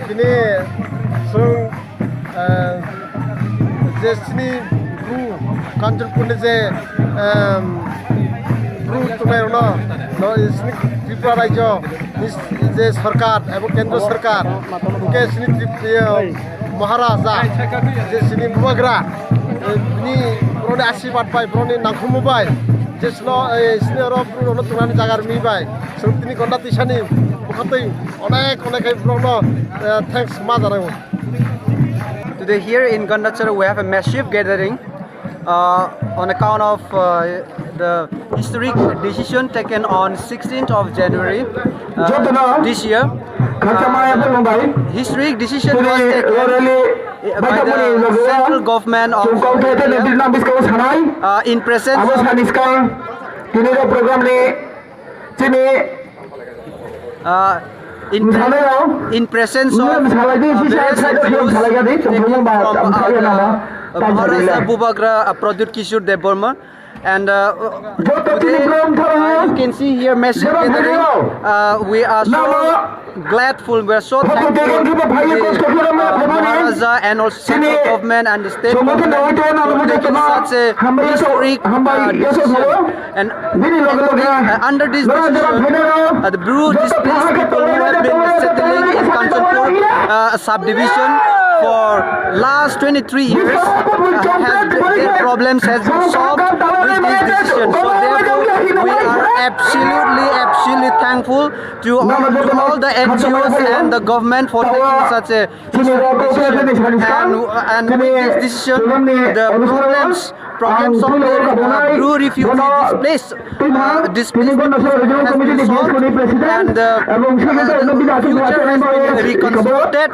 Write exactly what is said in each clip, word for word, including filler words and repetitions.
Tini chwng, eh, je chini Bru Kanchanpur ni je, em, Bru tongnai rokno, no, chini Tripura rajyo ni je sarkar ebong kendro sarkar, hwnkhe chini Trip-, eh, Maharaja, je chini Bubagra, eh, bini borokni asirwad bai, borokni nangkukmung bai, je chwngno, eh, chini oro Bru rokno tongnani jaga rwmi bai, chwng tini Gonda Tisani bwkha twi onek onek khe borokno, eh, thanks ma janai o. Today here in Gandachara we have a massive gathering, uh, on account of, uh, the historic decision taken on sixteenth of January, uh, this year. Uh, historic decision was taken by the central government of India, uh, in presence of, uh, in, in presence of, uh, various N G Os taken from, uh, uh, Maharaja Bubagra, uh, Pradyut Kishore Debbarma. And, uh, today, uh, you can see here massive gathering. Uh, we are so gladful, we are so thankful to the, uh, Maharaja and also central government and the state government for taking such a historic, uh, decision. And under this, uh, under this decision, uh, the Bru displaced people who have been settling in Kanchanpur, uh, subdivision for last twenty-three years, uh, has, their problems has been solved with this decision. So therefore, we are absolutely, absolutely thankful to all, to all the N G Os and the government for taking such a And, and with this decision, the problems, problems of the, uh, Bru refugee displaced, uh, displaced people has been solved, and, uh, uh, the future has been reconstructed.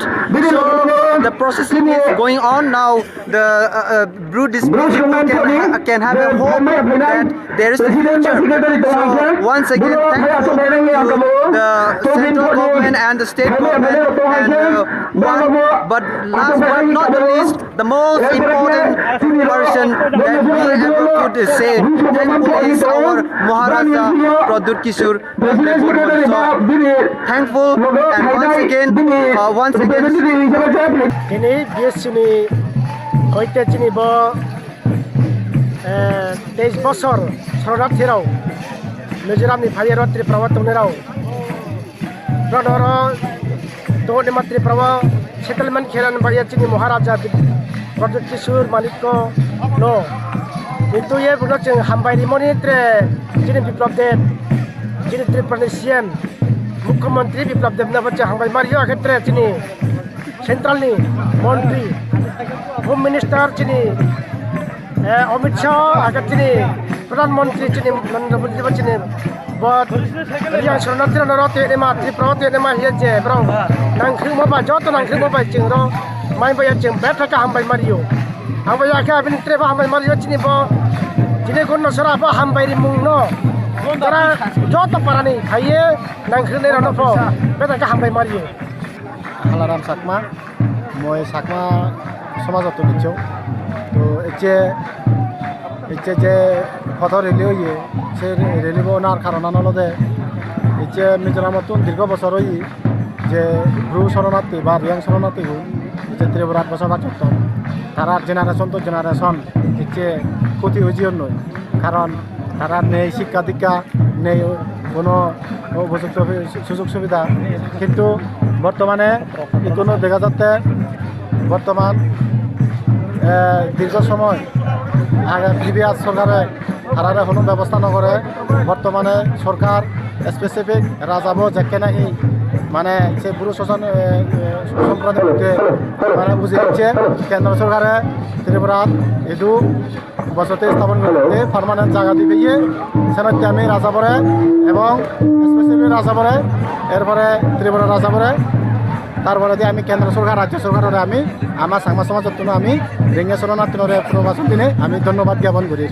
So the processing is going on now. The, uh, uh, Bru displaced people can ha-, can have a hope that there is a future. So once again, thank you to the central government and the state government. And, uh, one, but last but not the least, the most important person that we ever could say thankful is our Maharaja Pradyut Kishore Debbarma. So thankful, and once again, uh, once again. Tini B S C ni hoite chini bo, eh, teis bosor soronarthi rok, Mizoram ni phaiya rok Tripura o tongnai rok. Borok oro tongnaima Tripura o settlement khe rani bagwi chini Maharaja Pradyut Kishore Manikya no. Kintu ye borokno chwng hambai rimani tre chini Biplab Deb, chini Tripura ni C M, Mukhyamantri Biplab Deb no bo chwng hambai ma rio, akhe tre chini central ni montri, Home Minister chini, eh, Amit Shah, aka chini Pradhan Mantri chini Narendra Modi bo chini bo yang soronarthi rok tei ma Tripura tei ma hiya je borok nangkhwngma bai joto nangkhwngma bai chwng rok mai bai chwng betha ka hambai ma rio. Hambai ya khe abini tre bo hambai ma rio chini bo chini gunno sora bo hambai rimung no. Tara joto parani khaiye nangkhwngnai rok no pho betha ka hambai ma rio. Halaram Chakma, moi Chakma somajo tongwi chwng. To eche, eche je photo rally oye, se rally bo nar karon ano olode, eche Mizoram o tun dirgo bosor oye, je Bru soronarthi ba Riyang soronarthi bo, eche Tripura Bosabas Chotton, tarar generation to generation eche khoti oji onnoi, karon tara nei sikka dikka, nei kono upojukto sujog subida, kintu bortomane ikono dega jatte bortoman, eh, dirgo somoy age P B R sorkare tarare hono bebosta no gore, bortomane sorkar specific rajabo jekke nahi mane se Bru soson, eh, eh, sompradai mane uji hicche kendro sorkare Tripura idu বসতি স্থাপন করতে পার্মানেন্ট জায়গা দিবে ইয়ে, সেনাতে আমি রাজাবরে এবং স্পেশালি রাজাবরে, এরপরে ত্রিপুরা রাজাবরে, তারপরে দিয়ে আমি কেন্দ্র সরকার, রাজ্য সরকাররে আমি আমার চাকমা সমাজের জন্য আমি রেঙ্গে শরণার্থীরে প্রবাসন দিনে আমি ধন্যবাদ জ্ঞাপন করি।